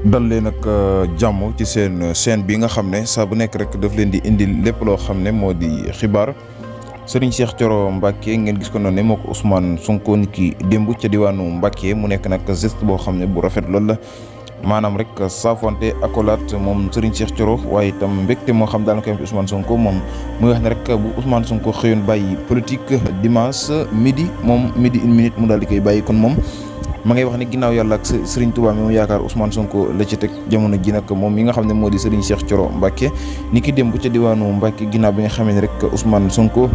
dal leen ak jàmm ci seen chaîne bi nga xam ne saa bu nekk rek daf leen di indil lépp loo xam ne moo di xibaar Serigne Cheikh Thioro Mbacké ngeen gis ko noonu ne moo ko Ousmane Sonko ni ki démb ca diwaanu Mbacké mu nekk nag geste boo xam ne bu rafet lool la maanaam rek saafonte accolade moom Serigne Cheikh Thioro waaye itam mbégte moo xam daal na koy am ci Ousmane Sonko moom muy wax ne rek bu Ousmane Sonko xëyoon bàyyi politique dimanche midi moom midi une minute mu daal di koy bàyyi kon moom ma ngay wax ne ginnaaw yàlla ak Serigne Touba mi mu yaakaar Ousmane Sonko la ci teg jamono ji nag moom mi nga xam ne moo di Serigne Cheikh Thioro Mbacké ni ki démb ca diwaanu Mbacké ginnaaw bi nga xamee ne rek Ousmane Sonko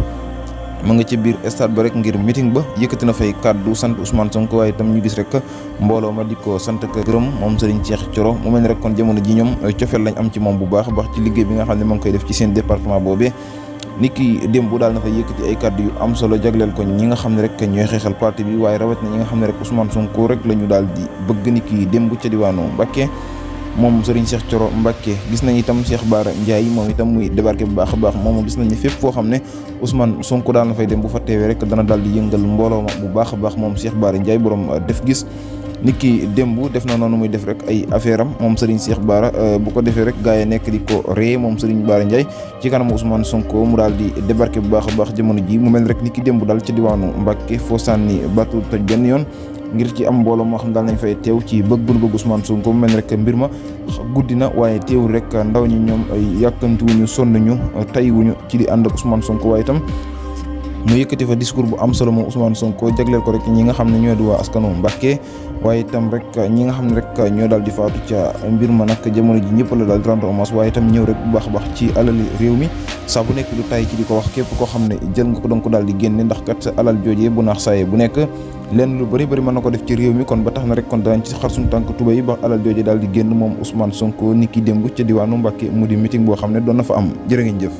ma nga ci biir stade ba rek ngir meeting ba yëkkati na fay kàddu sant Ousmane Sonko waaye itam ñu gis rek mbooloo ma di ko sant ak gërëm moom Serigne Cheikh Thioro mu mel ne rek kon jamono ji ñoom cofeel lañ am ci moom bu baax a baax ci liggéey bi nga xam ne ma ngi koy def ci seen département boobee ni ki démb daal na fa yëkkati ay kàddu yu am solo jagleel ko ñi nga xam ne rek ñooy xeexal parti bi waaye rawat na ñi nga xam ne rek Ousmane Sonko rek la ñu daal di bëgg ni ki démb ca diwaanu Mbacké moom Serigne Cheikh Thioro Mbacké gis nañ itam Cheikh Bara Ndiaye moom itam muy débarqué bu baax a baax moom gis nañ ne fépp foo xam ne Ousmane Sonko daal na fay dem bu fa teewee rek dana daal di yëngal mbooloo ma bu baax a baax moom Cheikh Bara Ndiaye borom def gis nit ki démb def na noonu muy def rek ay affaire am moom Serigne Cheikh Bara bu ko defee rek gars yi nekk di ko ree moom Serigne Bara Ndiaye ci kanamu Ousmane Sonko mu daal di débarqué bu baax a baax jamono ji mu mel rek nit ki démb daal ci diwaanu Mbacké foo sànni battu toj benn yoon ngir ci am mbooloo moo xam daal nañ fay teew ci bëgg Ousmane Sonko mu mel rek mbir ma guddi na waaye teewul rek ndaw ñi ñoom yàkkamtiwuñu sonnuñu tayiwuñu ci di ànd ak Ousmane Sonko waaye itam mu yëkkati fa discours bu am solo moom Ousmane Sonko jagleel ko rek ñi nga xam ne ñoo di waa askanu Mbacké waaye itam rek ñi nga xam ne rek ñoo daal di faatu ca mbir ma nag jamono ji ñëpp la daal di rendre hommage waaye itam ñëw rek bu baax a baax ci alali réew mi saa bu nekk du tay ci di ko wax képp koo xam ne jël nga ko danga ko daal di génne ndax kat alal joojee bu naax saaye bu nekk lenn lu bëri mën na ko def ci réew mi kon ba tax na rek kon danañ ci xar suñu tànk tuba yi ba alal joojee daal di génn moom Ousmane Sonko ni ki démb ca diwaanu Mbacké mu di meeting boo xam ne doon na fa am jërë ngeen jëf